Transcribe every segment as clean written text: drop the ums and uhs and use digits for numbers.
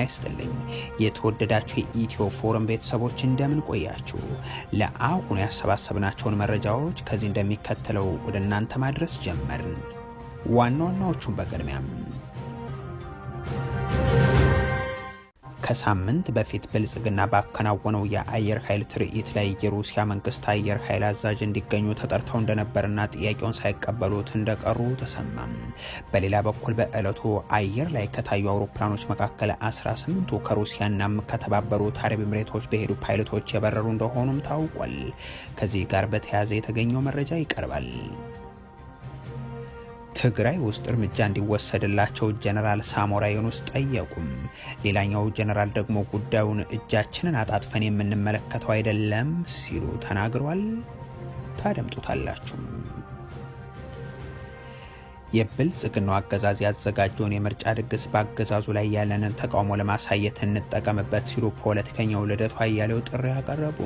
ይስጥልኝ። የተወደዳችሁ የኢትዮ ፎረም ቤተሰቦች እንደምን ቆያችሁ? ለአሁኑ ያሰባሰብናቸውን መረጃዎች ከዚህ እንደሚከተለው ወደ እናንተ ማድረስ ጀመርን። ዋና ዋናዎቹን በቅድሚያም፣ ከሳምንት በፊት ብልጽግና ባከናወነው የአየር ኃይል ትርኢት ላይ የሩሲያ መንግስት አየር ኃይል አዛዥ እንዲገኙ ተጠርተው እንደነበርና ጥያቄውን ሳይቀበሉት እንደቀሩ ተሰማም። በሌላ በኩል በዕለቱ አየር ላይ ከታዩ አውሮፕላኖች መካከል 18ቱ ከሩሲያናም ከተባበሩት አረብ ኤምሬቶች በሄዱ ፓይለቶች የበረሩ እንደሆኑም ታውቋል። ከዚህ ጋር በተያያዘ የተገኘው መረጃ ይቀርባል። ትግራይ ውስጥ እርምጃ እንዲወሰድላቸው ጀነራል ሳሞራ የኑስ ጠየቁም። ሌላኛው ጀነራል ደግሞ ጉዳዩን እጃችንን አጣጥፈን የምንመለከተው አይደለም ሲሉ ተናግሯል። ታደምጡታላችሁ። የብልጽግናው አገዛዝ ያዘጋጀውን የምርጫ ድግስ በአገዛዙ ላይ ያለንን ተቃውሞ ለማሳየት እንጠቀምበት ሲሉ ፖለቲከኛው ልደቱ አያሌው ጥሪ አቀረቡ።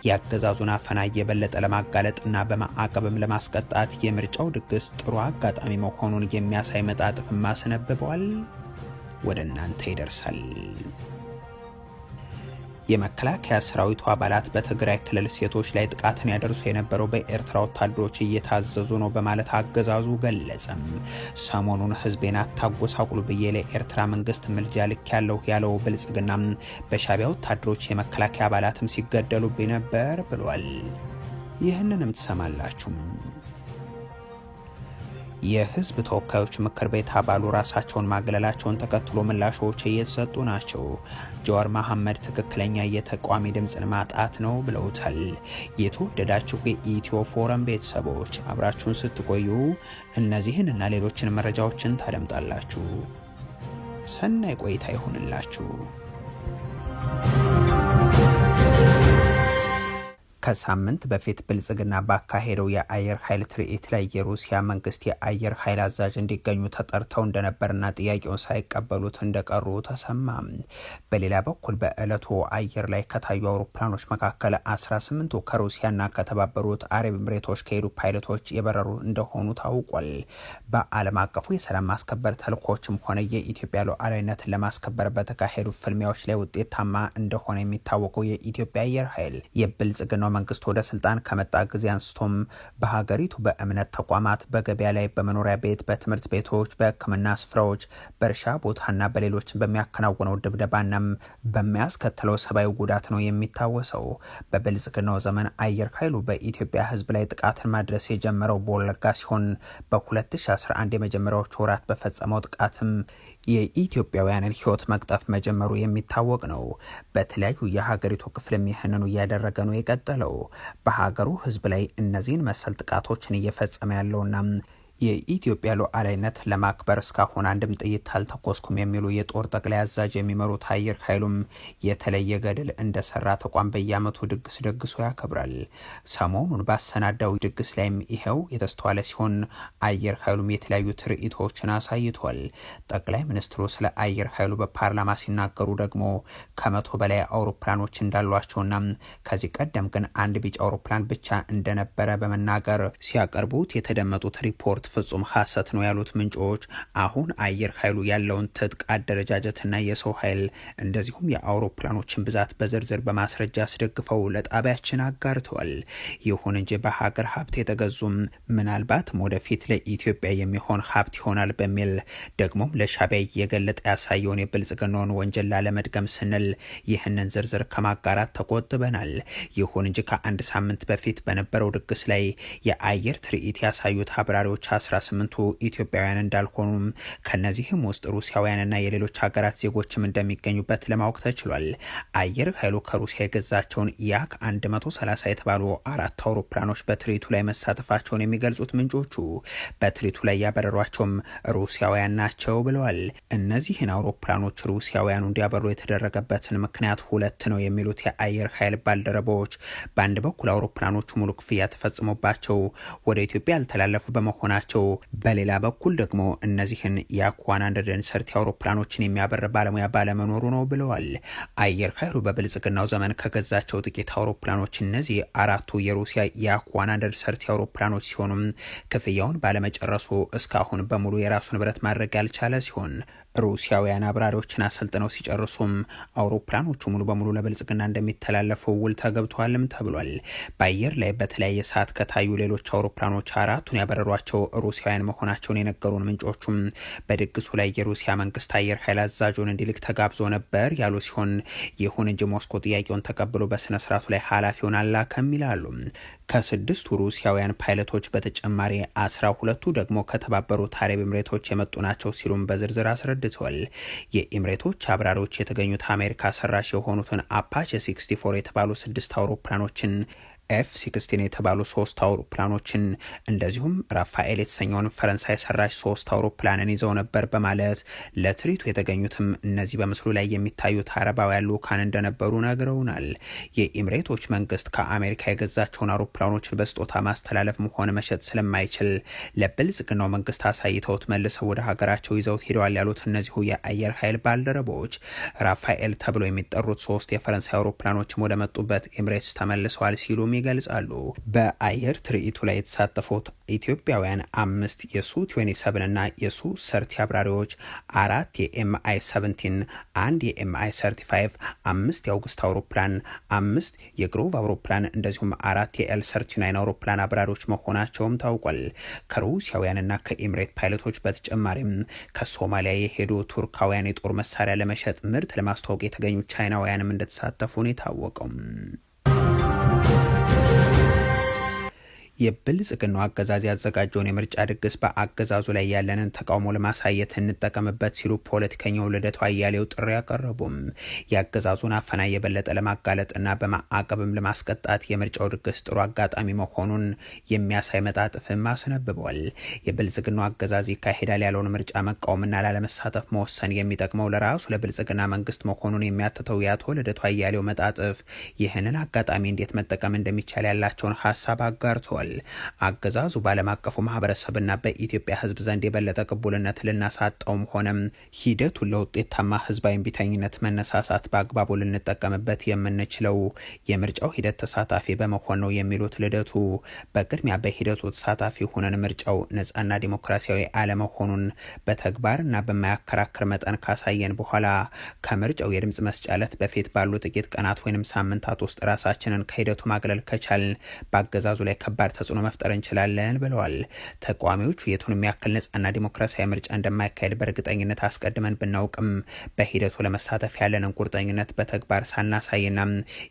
የአገዛዙን አፈና እየበለጠ ለማጋለጥና በማዕቀብም ለማስቀጣት የምርጫው ድግስ ጥሩ አጋጣሚ መሆኑን የሚያሳይ መጣጥፍም አስነብበዋል። ወደ እናንተ ይደርሳል። የመከላከያ ሰራዊቱ አባላት በትግራይ ክልል ሴቶች ላይ ጥቃትን ያደርሱ የነበረው በኤርትራ ወታደሮች እየታዘዙ ነው በማለት አገዛዙ ገለጸም። ሰሞኑን ህዝቤን አታጎሳቁሉ ብዬ ለኤርትራ መንግስት ምልጃ ልክ ያለው ያለው ብልጽግና በሻቢያ ወታደሮች የመከላከያ አባላትም ሲገደሉብኝ ነበር ብሏል። ይህንንም ትሰማላችሁ። የህዝብ ተወካዮች ምክር ቤት አባሉ ራሳቸውን ማግለላቸውን ተከትሎ ምላሾች እየተሰጡ ናቸው። ጀዋር መሐመድ ትክክለኛ የተቃዋሚ ድምፅን ማጣት ነው ብለውታል። የተወደዳችሁ የኢትዮ ፎረም ቤተሰቦች አብራችሁን ስትቆዩ እነዚህን እና ሌሎችን መረጃዎችን ታደምጣላችሁ። ሰናይ ቆይታ ይሆንላችሁ። ከሳምንት በፊት ብልጽግና ባካሄደው የአየር ኃይል ትርኢት ላይ የሩሲያ መንግስት የአየር ኃይል አዛዥ እንዲገኙ ተጠርተው እንደነበርና ጥያቄውን ሳይቀበሉት እንደቀሩ ተሰማ። በሌላ በኩል በዕለቱ አየር ላይ ከታዩ አውሮፕላኖች መካከል 18ቱ ከሩሲያና ከተባበሩት አረብ ኤምሬቶች ከሄዱ ፓይለቶች የበረሩ እንደሆኑ ታውቋል። በዓለም አቀፉ የሰላም ማስከበር ተልእኮችም ሆነ የኢትዮጵያ ሉዓላዊነትን ለማስከበር በተካሄዱ ፍልሚያዎች ላይ ውጤታማ እንደሆነ የሚታወቀው የኢትዮጵያ አየር ኃይል የብልጽግናው መንግስት ወደ ስልጣን ከመጣ ጊዜ አንስቶም በሀገሪቱ በእምነት ተቋማት፣ በገበያ ላይ፣ በመኖሪያ ቤት፣ በትምህርት ቤቶች፣ በሕክምና ስፍራዎች፣ በእርሻ ቦታና በሌሎች በሚያከናውነው ድብደባናም በሚያስከትለው ሰብአዊ ጉዳት ነው የሚታወሰው። በብልጽግናው ዘመን አየር ኃይሉ በኢትዮጵያ ሕዝብ ላይ ጥቃትን ማድረስ የጀመረው በወለጋ ሲሆን በ2011 የመጀመሪያዎቹ ወራት በፈጸመው ጥቃትም የኢትዮጵያውያንን ህይወት መቅጠፍ መጀመሩ የሚታወቅ ነው። በተለያዩ የሀገሪቱ ክፍልም ይህንኑ እያደረገ ነው የቀጠለው። በሀገሩ ህዝብ ላይ እነዚህን መሰል ጥቃቶችን እየፈጸመ ያለውና የኢትዮጵያ ሉዓላዊነት ለማክበር እስካሁን አንድም ጥይት አልተኮስኩም የሚሉ የጦር ጠቅላይ አዛዥ የሚመሩት አየር ኃይሉም የተለየ ገድል እንደሰራ ተቋም በየዓመቱ ድግስ ደግሶ ያከብራል። ሰሞኑን ባሰናዳው ድግስ ላይም ይኸው የተስተዋለ ሲሆን አየር ኃይሉም የተለያዩ ትርኢቶችን አሳይቷል። ጠቅላይ ሚኒስትሩ ስለ አየር ኃይሉ በፓርላማ ሲናገሩ ደግሞ ከ100 በላይ አውሮፕላኖች እንዳሏቸውና ከዚህ ቀደም ግን አንድ ቢጫ አውሮፕላን ብቻ እንደነበረ በመናገር ሲያቀርቡት የተደመጡት ሪፖርት ፍጹም ሐሰት ነው ያሉት ምንጮች አሁን አየር ኃይሉ ያለውን ትጥቅ አደረጃጀትና የሰው ኃይል እንደዚሁም የአውሮፕላኖችን ብዛት በዝርዝር በማስረጃ አስደግፈው ለጣቢያችን አጋርተዋል። ይሁን እንጂ በሀገር ሀብት የተገዙም ምናልባትም ወደፊት ለኢትዮጵያ የሚሆን ሀብት ይሆናል በሚል ደግሞም ለሻቢያ እየገለጠ ያሳየውን የብልጽግናውን ወንጀል ላለመድገም ስንል ይህንን ዝርዝር ከማጋራት ተቆጥበናል። ይሁን እንጂ ከአንድ ሳምንት በፊት በነበረው ድግስ ላይ የአየር ትርኢት ያሳዩት አብራሪዎች 18ቱ ኢትዮጵያውያን እንዳልሆኑም ከነዚህም ውስጥ ሩሲያውያንና የሌሎች ሀገራት ዜጎችም እንደሚገኙበት ለማወቅ ተችሏል። አየር ኃይሉ ከሩሲያ የገዛቸውን ያክ 130 የተባሉ አራት አውሮፕላኖች በትርኢቱ ላይ መሳተፋቸውን የሚገልጹት ምንጮቹ በትርኢቱ ላይ ያበረሯቸውም ሩሲያውያን ናቸው ብለዋል። እነዚህን አውሮፕላኖች ሩሲያውያኑ እንዲያበሩ የተደረገበትን ምክንያት ሁለት ነው የሚሉት የአየር ኃይል ባልደረቦች በአንድ በኩል አውሮፕላኖቹ ሙሉ ክፍያ ተፈጽሞባቸው ወደ ኢትዮጵያ ያልተላለፉ በመሆናቸው፣ በሌላ በኩል ደግሞ እነዚህን ያክ 130 አውሮፕላኖችን የሚያበር ባለሙያ ባለመኖሩ ነው ብለዋል። አየር ኃይሉ በብልጽግናው ዘመን ከገዛቸው ጥቂት አውሮፕላኖች እነዚህ አራቱ የሩሲያ ያክ 130 አውሮፕላኖች ሲሆኑም ክፍያውን ባለመጨረሱ እስካሁን በሙሉ የራሱ ንብረት ማድረግ ያልቻለ ሲሆን ሩሲያውያን አብራሪዎችን አሰልጥነው ሲጨርሱም አውሮፕላኖቹ ሙሉ በሙሉ ለብልጽግና እንደሚተላለፉ ውል ተገብቷልም ተብሏል። በአየር ላይ በተለያየ ሰዓት ከታዩ ሌሎች አውሮፕላኖች አራቱን ያበረሯቸው ሩሲያውያን መሆናቸውን የነገሩን ምንጮቹም በድግሱ ላይ የሩሲያ መንግስት አየር ኃይል አዛዡን እንዲልክ ተጋብዞ ነበር ያሉ ሲሆን ይሁን እንጂ ሞስኮ ጥያቄውን ተቀብሎ በስነ ስርዓቱ ላይ ኃላፊውን አላከም ይላሉ። ከስድስቱ ሩሲያውያን ፓይለቶች በተጨማሪ 12ቱ ደግሞ ከተባበሩት አረብ ኤምሬቶች የመጡ ናቸው ሲሉም በዝርዝር አስረድተዋል። የኤምሬቶች አብራሪዎች የተገኙት አሜሪካ ሰራሽ የሆኑትን አፓቼ 64 የተባሉ ስድስት አውሮፕላኖችን፣ F 16 የተባሉ ሶስት አውሮፕላኖችን፣ እንደዚሁም ራፋኤል የተሰኘውን ፈረንሳይ ሰራሽ ሶስት አውሮፕላንን ይዘው ነበር በማለት ለትርኢቱ የተገኙትም እነዚህ በምስሉ ላይ የሚታዩት አረባውያን ልኡካን እንደነበሩ ነግረውናል። የኤምሬቶች መንግስት ከአሜሪካ የገዛቸውን አውሮፕላኖችን በስጦታ ማስተላለፍ ሆነ መሸጥ ስለማይችል ለብልጽግናው መንግስት አሳይተውት መልሰው ወደ ሀገራቸው ይዘውት ሄደዋል ያሉት እነዚሁ የአየር ኃይል ባልደረቦች ራፋኤል ተብሎ የሚጠሩት ሶስት የፈረንሳይ አውሮፕላኖችም ወደ መጡበት ኤምሬትስ ተመልሰዋል ሲሉም ይገልጻሉ። በአየር ትርኢቱ ላይ የተሳተፉት ኢትዮጵያውያን አምስት የሱ 27 እና የሱ 30 አብራሪዎች፣ አራት የ MI 17፣ አንድ የ MI 35፣ አምስት የአውግስት አውሮፕላን፣ አምስት የግሮቭ አውሮፕላን፣ እንደዚሁም አራት የ L 39 አውሮፕላን አብራሪዎች መሆናቸውም ታውቋል። ከሩሲያውያንና ከኤምሬት ፓይለቶች በተጨማሪም ከሶማሊያ የሄዱ ቱርካውያን፣ የጦር መሳሪያ ለመሸጥ ምርት ለማስተዋወቅ የተገኙ ቻይናውያንም እንደተሳተፉ ነው የታወቀው። የብልጽግናው አገዛዝ ያዘጋጀውን የምርጫ ድግስ በአገዛዙ ላይ ያለንን ተቃውሞ ለማሳየት እንጠቀምበት ሲሉ ፖለቲከኛው ልደቱ አያሌው ጥሪ አቀረቡም። የአገዛዙን አፈና የበለጠ ለማጋለጥና በማዕቀብም ለማስቀጣት የምርጫው ድግስ ጥሩ አጋጣሚ መሆኑን የሚያሳይ መጣጥፍም አስነብቧል። የብልጽግናው አገዛዝ ይካሄዳል ያለውን ምርጫ መቃወምና ላለመሳተፍ መወሰን የሚጠቅመው ለራሱ ለብልጽግና መንግስት መሆኑን የሚያትተው የአቶ ልደቱ አያሌው መጣጥፍ ይህንን አጋጣሚ እንዴት መጠቀም እንደሚቻል ያላቸውን ሀሳብ አጋርተዋል። አገዛዙ በዓለም አቀፉ ማህበረሰብና በኢትዮጵያ ሕዝብ ዘንድ የበለጠ ቅቡልነት ልናሳጣውም ሆነም ሂደቱን ለውጤታማ ህዝባዊ እምቢተኝነት መነሳሳት በአግባቡ ልንጠቀምበት የምንችለው የምርጫው ሂደት ተሳታፊ በመሆን ነው የሚሉት ልደቱ፣ በቅድሚያ በሂደቱ ተሳታፊ ሆነን ምርጫው ነጻና ዲሞክራሲያዊ አለመሆኑን በተግባርና በማያከራክር መጠን ካሳየን በኋላ ከምርጫው የድምጽ መስጫ ዕለት በፊት ባሉ ጥቂት ቀናት ወይንም ሳምንታት ውስጥ ራሳችንን ከሂደቱ ማግለል ከቻልን በአገዛዙ ላይ ከባድ ተጽዕኖ መፍጠር እንችላለን ብለዋል። ተቃዋሚዎቹ የቱንም ያክል ነጻና ዲሞክራሲያዊ ምርጫ እንደማይካሄድ በእርግጠኝነት አስቀድመን ብናውቅም በሂደቱ ለመሳተፍ ያለንን ቁርጠኝነት በተግባር ሳናሳይና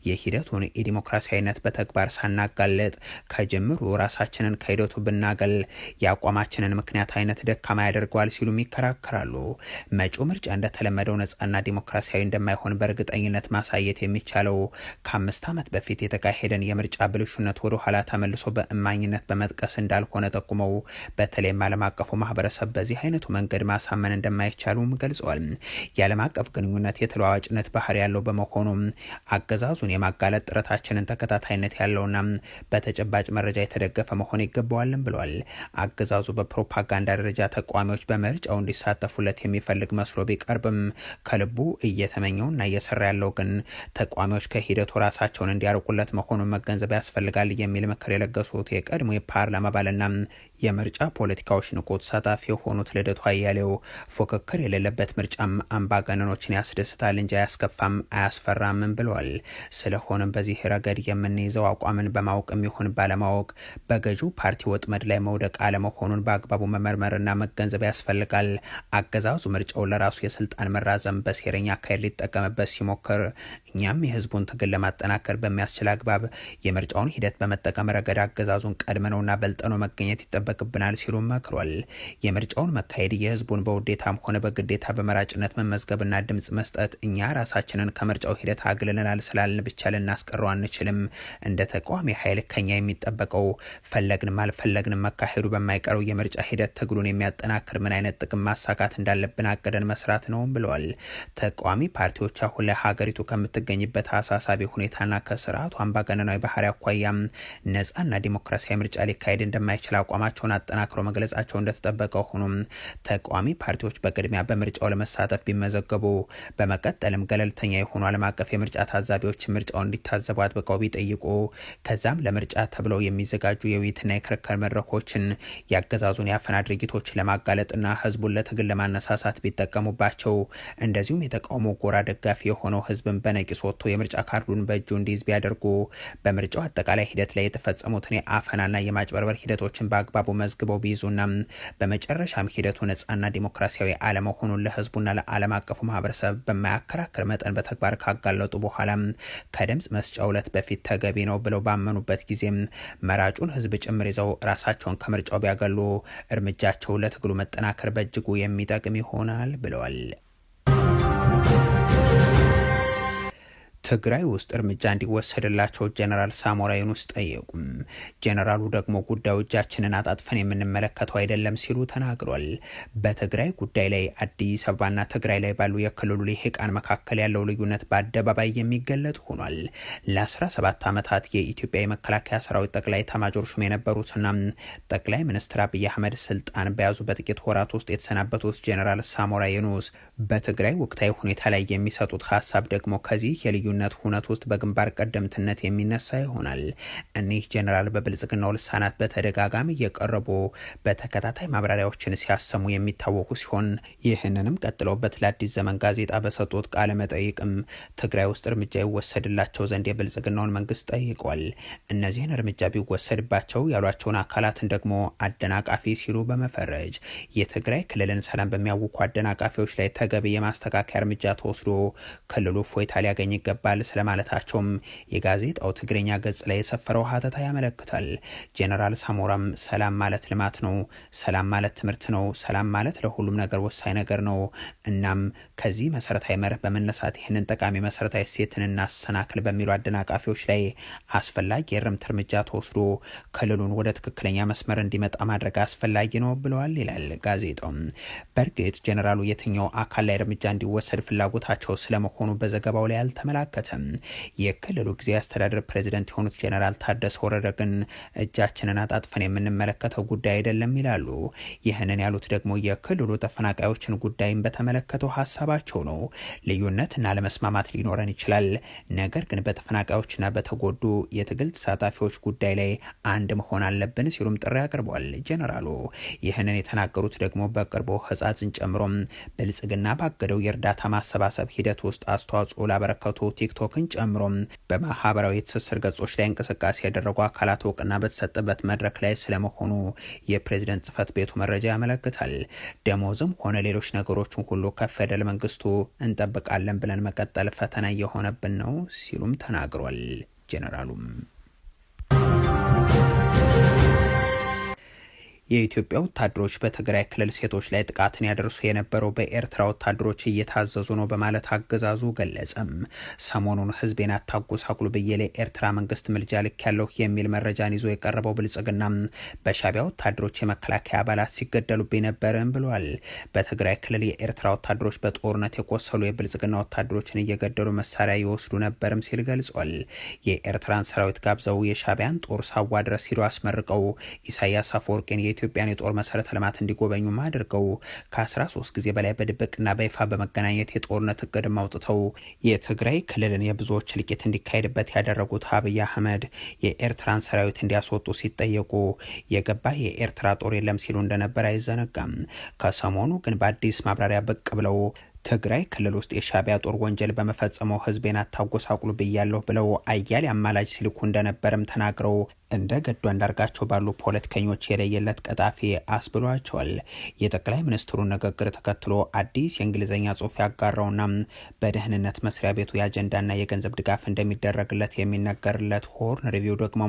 የሂደቱን የዲሞክራሲያዊነት በተግባር ሳናጋለጥ ከጅምሩ ራሳችንን ከሂደቱ ብናገል የአቋማችንን ምክንያታዊነት ደካማ ያደርገዋል ሲሉም ይከራከራሉ። መጪው ምርጫ እንደተለመደው ነጻና ዲሞክራሲያዊ እንደማይሆን በእርግጠኝነት ማሳየት የሚቻለው ከ5 ዓመት በፊት የተካሄደን የምርጫ ብልሹነት ወደ ኋላ ተመልሶ በእማኝነት በመጥቀስ እንዳልሆነ ጠቁመው በተለይም ዓለም አቀፉ ማህበረሰብ በዚህ አይነቱ መንገድ ማሳመን እንደማይቻሉም ገልጸዋል። የዓለም አቀፍ ግንኙነት የተለዋዋጭነት ባህሪ ያለው በመሆኑም አገዛዙን የማጋለጥ ጥረታችንን ተከታታይነት ያለውና በተጨባጭ መረጃ የተደገፈ መሆን ይገባዋልም ብለዋል። አገዛዙ በፕሮፓጋንዳ ደረጃ ተቃዋሚዎች በምርጫው እንዲሳተፉለት የሚፈልግ መስሎ ቢቀርብም ከልቡ እየተመኘውና እየሰራ ያለው ግን ተቃዋሚዎች ከሂደቱ ራሳቸውን እንዲያርቁለት መሆኑን መገንዘብ ያስፈልጋል የሚል ምክር የለገሱት የቀድሞ የፓርላማ አባልና የምርጫ ፖለቲካዎች ንቁ ተሳታፊ የሆኑት ልደቱ አያሌው ፉክክር የሌለበት ምርጫም አምባገነኖችን ያስደስታል እንጂ አያስከፋም፣ አያስፈራምም ብለዋል። ስለሆነም በዚህ ረገድ የምንይዘው አቋምን በማወቅም ይሁን ባለማወቅ በገዢው ፓርቲ ወጥመድ ላይ መውደቅ አለመሆኑን በአግባቡ መመርመርና መገንዘብ ያስፈልጋል። አገዛዙ ምርጫውን ለራሱ የስልጣን መራዘም በሴረኛ አካሄድ ሊጠቀምበት ሲሞክር እኛም የህዝቡን ትግል ለማጠናከር በሚያስችል አግባብ የምርጫውን ሂደት በመጠቀም ረገድ አገዛዙን ቀድመነውና በልጠነው መገኘት ይጠበቅብናል ሲሉ መክሯል። የምርጫውን መካሄድ፣ የህዝቡን በውዴታም ሆነ በግዴታ በመራጭነት መመዝገብና ድምጽ መስጠት እኛ ራሳችንን ከምርጫው ሂደት አግልለናል ስላልን ብቻ ልናስቀረው አንችልም። እንደ ተቃዋሚ ኃይል ከኛ የሚጠበቀው ፈለግንም አልፈለግንም መካሄዱ በማይቀረው የምርጫ ሂደት ትግሉን የሚያጠናክር ምን አይነት ጥቅም ማሳካት እንዳለብን አቅደን መስራት ነው ብለዋል። ተቃዋሚ ፓርቲዎች አሁን ላይ ሀገሪቱ ከምትገኝበት አሳሳቢ ሁኔታና ከስርዓቱ አምባገነናዊ ባህሪ አኳያም ነጻና ዲሞክራሲያዊ ምርጫ ሊካሄድ እንደማይችል አቋማቸውን አቋማቸውን አጠናክረው መግለጻቸው እንደተጠበቀ ሆኖም ተቃዋሚ ፓርቲዎች በቅድሚያ በምርጫው ለመሳተፍ ቢመዘገቡ፣ በመቀጠልም ገለልተኛ የሆኑ ዓለም አቀፍ የምርጫ ታዛቢዎች ምርጫውን እንዲታዘቡ አጥብቀው ቢጠይቁ፣ ከዛም ለምርጫ ተብለው የሚዘጋጁ የውይይትና የክርክር መድረኮችን ያገዛዙን የአፈና ድርጊቶች ለማጋለጥና ህዝቡን ለትግል ለማነሳሳት ቢጠቀሙባቸው፣ እንደዚሁም የተቃውሞ ጎራ ደጋፊ የሆነው ህዝብን በነቂስ ወጥቶ የምርጫ ካርዱን በእጁ እንዲይዝ ቢያደርጉ፣ በምርጫው አጠቃላይ ሂደት ላይ የተፈጸሙትን የአፈናና የማጭበርበር ሂደቶችን በአግባቡ መዝግበው ቢይዙና በመጨረሻም ሂደቱ ነጻና ዲሞክራሲያዊ አለመሆኑን ለህዝቡና ለዓለም አቀፉ ማህበረሰብ በማያከራክር መጠን በተግባር ካጋለጡ በኋላ ከድምፅ መስጫው ዕለት በፊት ተገቢ ነው ብለው ባመኑበት ጊዜም መራጩን ህዝብ ጭምር ይዘው ራሳቸውን ከምርጫው ቢያገሉ እርምጃቸው ለትግሉ መጠናከር በእጅጉ የሚጠቅም ይሆናል ብለዋል። ትግራይ ውስጥ እርምጃ እንዲወሰድላቸው ጀነራል ሳሞራ የኑስ ጠየቁም። ጀነራሉ ደግሞ ጉዳዩ እጃችንን አጣጥፈን የምንመለከተው አይደለም ሲሉ ተናግሯል። በትግራይ ጉዳይ ላይ አዲስ አበባና ትግራይ ላይ ባሉ የክልሉ ልሂቃን መካከል ያለው ልዩነት በአደባባይ የሚገለጥ ሆኗል። ለ17 ዓመታት የኢትዮጵያ የመከላከያ ሰራዊት ጠቅላይ ኤታማዦር ሹም የነበሩትና ጠቅላይ ሚኒስትር አብይ አህመድ ስልጣን በያዙ በጥቂት ወራት ውስጥ የተሰናበቱት ጀነራል ሳሞራ የኑስ በትግራይ ወቅታዊ ሁኔታ ላይ የሚሰጡት ሀሳብ ደግሞ ከዚህ የልዩነት ሁነት ውስጥ በግንባር ቀደምትነት የሚነሳ ይሆናል። እኒህ ጀነራል በብልጽግናው ልሳናት በተደጋጋሚ እየቀረቡ በተከታታይ ማብራሪያዎችን ሲያሰሙ የሚታወቁ ሲሆን፣ ይህንንም ቀጥለውበት ለአዲስ ዘመን ጋዜጣ በሰጡት ቃለ መጠይቅም ትግራይ ውስጥ እርምጃ ይወሰድላቸው ዘንድ የብልጽግናውን መንግስት ጠይቋል። እነዚህን እርምጃ ቢወሰድባቸው ያሏቸውን አካላትን ደግሞ አደናቃፊ ሲሉ በመፈረጅ የትግራይ ክልልን ሰላም በሚያውኩ አደናቃፊዎች ላይ ተገቢ የማስተካከያ እርምጃ ተወስዶ ክልሉ እፎይታ ሊያገኝ ይገባል ስለማለታቸውም የጋዜጣው ትግርኛ ገጽ ላይ የሰፈረው ሀተታ ያመለክታል። ጄኔራል ሳሞራም ሰላም ማለት ልማት ነው፣ ሰላም ማለት ትምህርት ነው፣ ሰላም ማለት ለሁሉም ነገር ወሳኝ ነገር ነው። እናም ከዚህ መሰረታዊ መርህ በመነሳት ይህንን ጠቃሚ መሰረታዊ እሴትን እናሰናክል በሚሉ አደናቃፊዎች ላይ አስፈላጊ የእርምት እርምጃ ተወስዶ ክልሉን ወደ ትክክለኛ መስመር እንዲመጣ ማድረግ አስፈላጊ ነው ብለዋል ይላል ጋዜጣው። በእርግጥ ጄኔራሉ የትኛው አካል ላይ እርምጃ እንዲወሰድ ፍላጎታቸው ስለመሆኑ በዘገባው ላይ አልተመላከተም። የክልሉ ጊዜያዊ አስተዳደር ፕሬዚደንት የሆኑት ጄኔራል ታደሰ ወረደ ግን እጃችንን አጣጥፈን የምንመለከተው ጉዳይ አይደለም ይላሉ። ይህንን ያሉት ደግሞ የክልሉ ተፈናቃዮችን ጉዳይን በተመለከተው ሀሳባቸው ነው። ልዩነትና አለመስማማት ሊኖረን ይችላል። ነገር ግን በተፈናቃዮችና በተጎዱ የትግል ተሳታፊዎች ጉዳይ ላይ አንድ መሆን አለብን ሲሉም ጥሪ አቅርበዋል። ጄኔራሉ ይህንን የተናገሩት ደግሞ በቅርቡ ሕጻጽን ጨምሮ ብልጽግና ባገደው የእርዳታ ማሰባሰብ ሂደት ውስጥ አስተዋጽኦ ላበረከቱ ቲክቶክን ጨምሮ በማህበራዊ የትስስር ገጾች ላይ እንቅስቃሴ ያደረጉ አካላት እውቅና በተሰጠበት መድረክ ላይ ስለመሆኑ የፕሬዝደንት ጽህፈት ቤቱ መረጃ ያመለክታል። ደሞዝም ሆነ ሌሎች ነገሮችን ሁሉ ከፌደራል መንግስቱ እንጠብቃለን ብለን መቀጠል ፈተና እየሆነብን ነው ሲሉም ተናግሯል። ጄኔራሉም የኢትዮጵያ ወታደሮች በትግራይ ክልል ሴቶች ላይ ጥቃትን ያደርሱ የነበረው በኤርትራ ወታደሮች እየታዘዙ ነው በማለት አገዛዙ ገለጸም። ሰሞኑን ህዝቤን አታጎሳቁሉ ብዬ ለኤርትራ መንግስት ምልጃ ልክ ያለሁ የሚል መረጃን ይዞ የቀረበው ብልጽግና በሻቢያ ወታደሮች የመከላከያ አባላት ሲገደሉብኝ ነበርም ብሏል። በትግራይ ክልል የኤርትራ ወታደሮች በጦርነት የቆሰሉ የብልጽግና ወታደሮችን እየገደሉ መሳሪያ ይወስዱ ነበርም ሲል ገልጿል። የኤርትራን ሰራዊት ጋብዘው የሻቢያን ጦር ሳዋ ድረስ ሂዶ አስመርቀው ኢሳያስ አፈወርቂን የኢትዮጵያን የጦር መሰረተ ልማት እንዲጎበኙም አድርገው ከ13 ጊዜ በላይ በድብቅና በይፋ በመገናኘት የጦርነት እቅድም አውጥተው የትግራይ ክልልን የብዙዎች እልቂት እንዲካሄድበት ያደረጉት አብይ አህመድ የኤርትራን ሰራዊት እንዲያስወጡ ሲጠየቁ የገባ የኤርትራ ጦር የለም ሲሉ እንደነበር አይዘነጋም። ከሰሞኑ ግን በአዲስ ማብራሪያ ብቅ ብለው ትግራይ ክልል ውስጥ የሻቢያ ጦር ወንጀል በመፈጸመው ህዝቤን አታጎሳቁሉ ብያለሁ ብለው አያሌ አማላጅ ሲልኩ እንደነበርም ተናግረው እንደ ገዱ አንዳርጋቸው ባሉ ፖለቲከኞች የለየለት ቀጣፊ አስብሏቸዋል። የጠቅላይ ሚኒስትሩን ንግግር ተከትሎ አዲስ የእንግሊዝኛ ጽሑፍ ያጋራውና በደህንነት መስሪያ ቤቱ የአጀንዳና የገንዘብ ድጋፍ እንደሚደረግለት የሚነገርለት ሆርን ሪቪው ደግሞ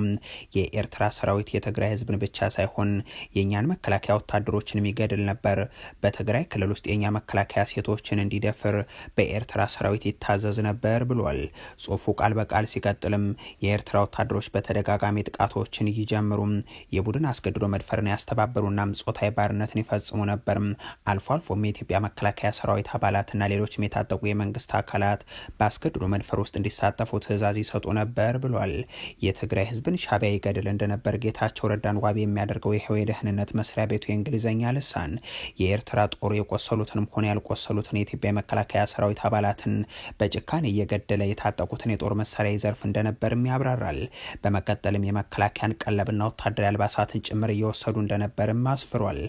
የኤርትራ ሰራዊት የትግራይ ህዝብን ብቻ ሳይሆን የእኛን መከላከያ ወታደሮችን የሚገድል ነበር፣ በትግራይ ክልል ውስጥ የእኛ መከላከያ ሴቶችን እንዲደፍር በኤርትራ ሰራዊት ይታዘዝ ነበር ብሏል። ጽሁፉ ቃል በቃል ሲቀጥልም የኤርትራ ወታደሮች በተደጋጋሚ ጥቃቶችን ጥቃቶችን ይጀምሩ፣ የቡድን አስገድዶ መድፈርን ያስተባበሩና ጾታዊ ባርነትን ይፈጽሙ ነበር። አልፎ አልፎም የኢትዮጵያ መከላከያ ሰራዊት አባላትና ሌሎችም የታጠቁ የመንግስት አካላት በአስገድዶ መድፈር ውስጥ እንዲሳተፉ ትዕዛዝ ይሰጡ ነበር ብሏል። የትግራይ ህዝብን ሻዕቢያ ይገድል እንደነበር ጌታቸው ረዳን ዋቢ የሚያደርገው ይኸው የደህንነት መስሪያ ቤቱ የእንግሊዝኛ ልሳን የኤርትራ ጦር የቆሰሉትንም ሆነ ያልቆሰሉትን የኢትዮጵያ የመከላከያ ሰራዊት አባላትን በጭካኔ እየገደለ የታጠቁትን የጦር መሳሪያ ይዘርፍ እንደነበርም ያብራራል። በመቀጠልም የመከላከያን ቀለብና ወታደራዊ አልባሳትን ጭምር እየወሰዱ እንደነበርም አስፍሯል።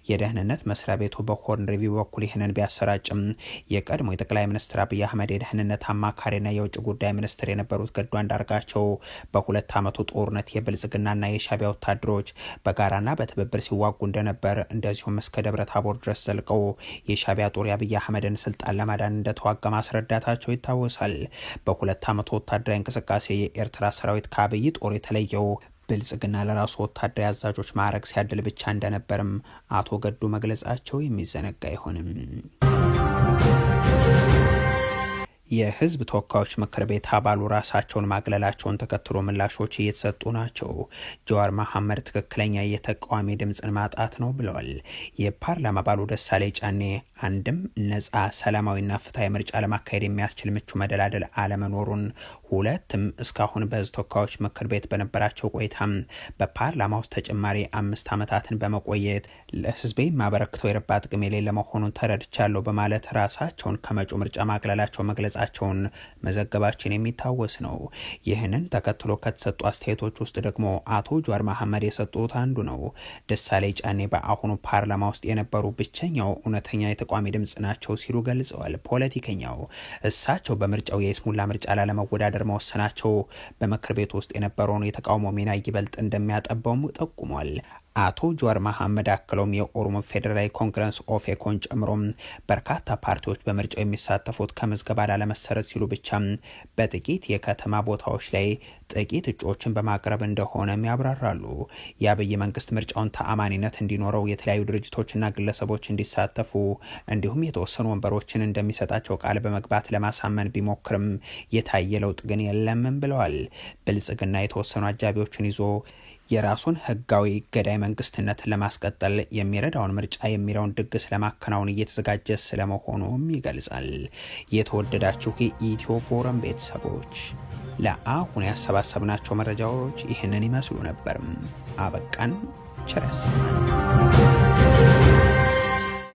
የደህንነት መስሪያ ቤቱ በሆርን ሪቪው በኩል ይህንን ቢያሰራጭም የቀድሞ የጠቅላይ ሚኒስትር አብይ አህመድ የደህንነት አማካሪና የውጭ ጉዳይ ሚኒስትር የነበሩት ገዱ አንዳርጋቸው በ2 ዓመቱ ጦርነት የብልጽግናና የሻዕቢያ ወታደሮች በጋራና በትብብር ሲዋጉ እንደነበር፣ እንደዚሁም እስከ ደብረ ታቦር ድረስ ዘልቀው የሻዕቢያ ጦር የአብይ አህመድን ስልጣን ለማዳን እንደተዋጋ ማስረዳታቸው ይታወሳል። በ2 ዓመቱ ወታደራዊ እንቅስቃሴ የኤርትራ ሰራዊት ከአብይ ጦር የተለየው ብልጽግና ለራሱ ወታደራዊ አዛዦች ማዕረግ ሲያድል ብቻ እንደነበርም አቶ ገዱ መግለጻቸው የሚዘነጋ አይሆንም። የህዝብ ተወካዮች ምክር ቤት አባሉ ራሳቸውን ማግለላቸውን ተከትሎ ምላሾች እየተሰጡ ናቸው። ጀዋር መሐመድ ትክክለኛ የተቃዋሚ ድምፅን ማጣት ነው ብለዋል። የፓርላማ አባሉ ደሳለኝ ጫኔ አንድም ነጻ ሰላማዊና ፍትሐዊ ምርጫ ለማካሄድ የሚያስችል ምቹ መደላደል አለመኖሩን፣ ሁለትም እስካሁን በህዝብ ተወካዮች ምክር ቤት በነበራቸው ቆይታም በፓርላማ ውስጥ ተጨማሪ 5 ዓመታትን በመቆየት ለህዝቤ የማበረክተው የረባ ጥቅም የሌለ መሆኑን ተረድቻለሁ በማለት ራሳቸውን ከመጪው ምርጫ ማግለላቸው መግለጻቸውን መዘገባችን የሚታወስ ነው። ይህንን ተከትሎ ከተሰጡ አስተያየቶች ውስጥ ደግሞ አቶ ጀዋር መሐመድ የሰጡት አንዱ ነው። ደሳለኝ ጫኔ በአሁኑ ፓርላማ ውስጥ የነበሩ ብቸኛው እውነተኛ የተቃዋሚ ድምጽ ናቸው ሲሉ ገልጸዋል። ፖለቲከኛው እሳቸው በምርጫው የይስሙላ ምርጫ ላለመወዳደር መወሰናቸው በምክር ቤት ውስጥ የነበረውን የተቃውሞ ሚና ይበልጥ እንደሚያጠባውም ጠቁሟል። አቶ ጀዋር መሐመድ አክለውም የኦሮሞ ፌዴራላዊ ኮንግረስ ኦፌኮን ጨምሮ በርካታ ፓርቲዎች በምርጫው የሚሳተፉት ከምዝገባ ላለመሰረዝ ሲሉ ብቻ በጥቂት የከተማ ቦታዎች ላይ ጥቂት እጩዎችን በማቅረብ እንደሆነም ያብራራሉ። የአብይ መንግስት ምርጫውን ተአማኒነት እንዲኖረው የተለያዩ ድርጅቶችና ግለሰቦች እንዲሳተፉ እንዲሁም የተወሰኑ ወንበሮችን እንደሚሰጣቸው ቃል በመግባት ለማሳመን ቢሞክርም የታየ ለውጥ ግን የለምም ብለዋል። ብልጽግና የተወሰኑ አጃቢዎችን ይዞ የራሱን ህጋዊ ገዳይ መንግስትነትን ለማስቀጠል የሚረዳውን ምርጫ የሚለውን ድግስ ለማከናወን እየተዘጋጀ ስለመሆኑም ይገልጻል። የተወደዳችሁ የኢትዮ ፎረም ቤተሰቦች፣ ለአሁን ያሰባሰብናቸው መረጃዎች ይህንን ይመስሉ ነበር። አበቃን። ቸር ያሰማን።